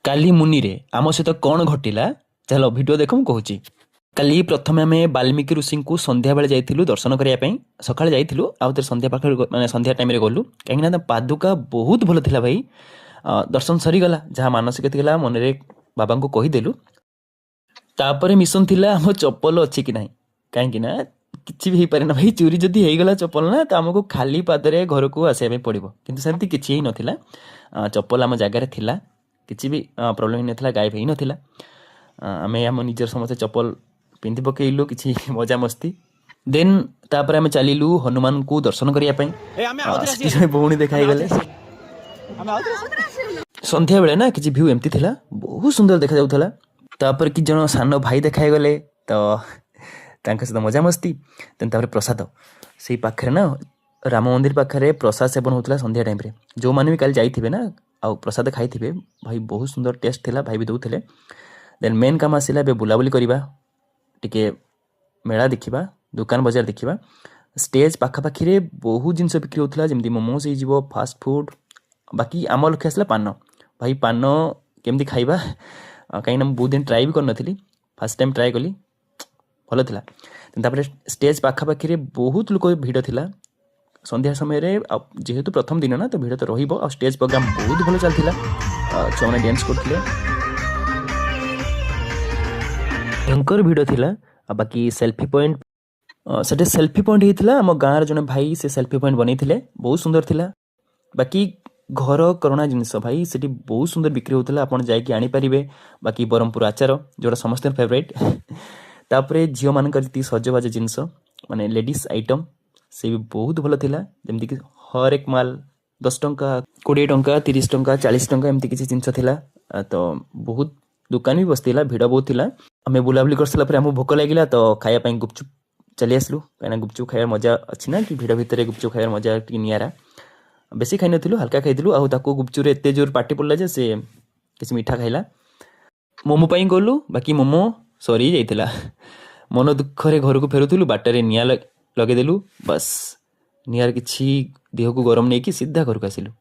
କାଲି ମୁନିରେ ଆମ ସହିତ କ'ଣ ଘଟିଲା, ଚାଲ ଭିଡ଼ିଓ ଦେଖ, ମୁଁ କହୁଛି। କାଲି ପ୍ରଥମେ ଆମେ ବାଲ୍ମୀକି ଋଷିଙ୍କୁ ସନ୍ଧ୍ୟାବେଳେ ଯାଇଥିଲୁ ଦର୍ଶନ କରିବା ପାଇଁ। ସକାଳେ ଯାଇଥିଲୁ, ଆଉ ଥରେ ସନ୍ଧ୍ୟା ପାଖରେ, ମାନେ ସନ୍ଧ୍ୟା ଟାଇମ୍ରେ ଗଲୁ, କାହିଁକିନା ତା ପାଦୁକା ବହୁତ ଭଲ ଥିଲା ଭାଇ। ଦର୍ଶନ ସରିଗଲା, ଯାହା ମାନସିକ ଥିଲା ମନରେ ବାବାଙ୍କୁ କହିଦେଲୁ। ତାପରେ ମିଶନ ଥିଲା ଆମ ଚପଲ ଅଛି କି ନାହିଁ, କାହିଁକି ନା କିଛି ବି ହେଇପାରେ ନା ଭାଇ। ଚୋରି ଯଦି ହେଇଗଲା ଚପଲ ନା, ତ ଆମକୁ ଖାଲି ପାଦରେ ଘରକୁ ଆସିବା ପାଇଁ ପଡ଼ିବ। କିନ୍ତୁ ସେମିତି କିଛି ହେଇନଥିଲା। ଚପଲ ଆମ ଜାଗାରେ ଥିଲା, କିଛି ବି ପ୍ରୋବ୍ଲେମ୍ ହେଇନଥିଲା, ଗାୟବ ହେଇନଥିଲା। ଆମେ ଆମ ନିଜର ସମସ୍ତେ ଚପଲ ପିନ୍ଧି ପକେଇଲୁ, କିଛି ମଜାମସ୍ତି। ଦେନ୍ ତାପରେ ଆମେ ଚାଲିଲୁ ହନୁମାନଙ୍କୁ ଦର୍ଶନ କରିବା ପାଇଁ। ସେଠି ଜଣେ ଭଉଣୀ ଦେଖା ହେଇଗଲେ। ସନ୍ଧ୍ୟାବେଳେ ନା କିଛି ଭ୍ୟୁ ଏମିତି ଥିଲା, ବହୁତ ସୁନ୍ଦର ଦେଖାଯାଉଥିଲା। ତାପରେ କିଛି ଜଣ ସାନ ଭାଇ ଦେଖା ହେଇଗଲେ, ତ ତାଙ୍କ ସହିତ ମଜାମସ୍ତି। ଦେନ୍ ତାପରେ ପ୍ରସାଦ, ସେଇ ପାଖରେ ନା ରାମ ମନ୍ଦିର ପାଖରେ ପ୍ରସାଦ ସେବନ ହେଉଥିଲା ସନ୍ଧ୍ୟା ଟାଇମ୍ରେ। ଯେଉଁମାନେ ବି କାଲି ଯାଇଥିବେ ନା ଆଉ ପ୍ରସାଦ ଖାଇଥିବେ ଭାଇ, ବହୁତ ସୁନ୍ଦର ଟେଷ୍ଟ ଥିଲା, ଭାଇ ବି ଦେଉଥିଲେ। ଦେନ୍ ମେନ୍ କାମ ଆସିଲା, ଏବେ ବୁଲାବୁଲି କରିବା, ଟିକେ ମେଳା ଦେଖିବା, ଦୋକାନ ବଜାର ଦେଖିବା। ଷ୍ଟେଜ୍ ପାଖାପାଖିରେ ବହୁତ ଜିନିଷ ବିକ୍ରି ହେଉଥିଲା, ଯେମିତି ମୋମୋସ୍ ହେଇଯିବ, ଫାଷ୍ଟ ଫୁଡ଼୍। ବାକି ଆମ ଲକ୍ଷ୍ୟ ଆସିଲା ପାନ। ଭାଇ, ପାନ କେମିତି ଖାଇବା, କାହିଁକିନା ମୁଁ ବହୁତ ଦିନ ଟ୍ରାଏ ବି କରିନଥିଲି। ଫାର୍ଷ୍ଟ ଟାଇମ୍ ଟ୍ରାଏ କଲି, ଭଲ ଥିଲା। ତାପରେ ଷ୍ଟେଜ୍ ପାଖାପାଖିରେ ବହୁତ ଲୋକ ଭିଡ଼ ଥିଲା ସନ୍ଧ୍ୟା ସମୟରେ, ଆଉ ଯେହେତୁ ପ୍ରଥମ ଦିନ ନା, ତ ଭିଡ଼ ତ ରହିବ। ଆଉ ଷ୍ଟେଜ୍ ପ୍ରୋଗ୍ରାମ୍ ବହୁତ ଭଲ ଚାଲିଥିଲା, ଛୁଆମାନେ ଡ୍ୟାନ୍ସ କରୁଥିଲେ, ଭୟଙ୍କର ଭିଡ଼ ଥିଲା। ଆଉ ବାକି ସେଲ୍ଫି ପଏଣ୍ଟ, ସେଠି ସେଲ୍ଫି ପଏଣ୍ଟ ହେଇଥିଲା। ଆମ ଗାଁର ଜଣେ ଭାଇ ସେ ସେଲ୍ଫି ପଏଣ୍ଟ ବନେଇଥିଲେ, ବହୁତ ସୁନ୍ଦର ଥିଲା। ବାକି ଘର କରଣା ଜିନିଷ ଭାଇ ସେଠି ବହୁତ ସୁନ୍ଦର ବିକ୍ରି ହେଉଥିଲା, ଆପଣ ଯାଇକି ଆଣିପାରିବେ। ବାକି ବ୍ରହ୍ମପୁର ଆଚାର, ଯେଉଁଟା ସମସ୍ତଙ୍କ ଫେଭରାଇଟ୍। ତାପରେ ଝିଅମାନଙ୍କର ଯେତିକି ସଜବାଜ ଜିନିଷ, ମାନେ ଲେଡ଼ିସ୍ ଆଇଟମ୍, ସେ ବି ବହୁତ ଭଲ ଥିଲା। ଯେମିତିକି ହରେକ ମାଲ 10 ଟଙ୍କା, 20 ଟଙ୍କା, 30 ଟଙ୍କା, 40 ଟଙ୍କା, ଏମିତି କିଛି ଜିନିଷ ଥିଲା। ତ ବହୁତ ଦୋକାନ ବି ବସିଥିଲା, ଭିଡ଼ ବହୁତ ଥିଲା। ଆମେ ବୁଲାବୁଲି କରିସାରିଲା ପରେ ଆମକୁ ଭୋକ ଲାଗିଲା, ତ ଖାଇବା ପାଇଁ ଗୁପଚୁପ୍ ଚାଲି ଆସିଲୁ, କାହିଁକିନା ଗୁପଚୁପ୍ ଖାଇବାର ମଜା ଅଛି ନା କି ଭିଡ଼ ଭିତରେ ଗୁପଚୁପ୍ ଖାଇବାର ମଜା ଟିକେ ନିଆରା। ବେଶୀ ଖାଇନଥିଲୁ, ହାଲକା ଖାଇଥିଲୁ। ଆଉ ତାକୁ ଗୁପଚୁପରେ ଏତେ ଜୋର ପାଟି ପଡ଼ିଲା ଯେ ସେ କିଛି ମିଠା ଖାଇଲା। ମୋମୋ ପାଇଁ ଗଲୁ, ବାକି ମୋମୋ ସରି ଯାଇଥିଲା। ମନ ଦୁଃଖରେ ଘରକୁ ଫେରୁଥିଲୁ, ବାଟରେ ନିଆଁ ଲଗେଇଦେଲୁ। ବାସ୍, ନିଆଁରେ କିଛି ଦେହକୁ ଗରମ ନେଇକି ସିଧା ଘରକୁ ଆସିଲୁ।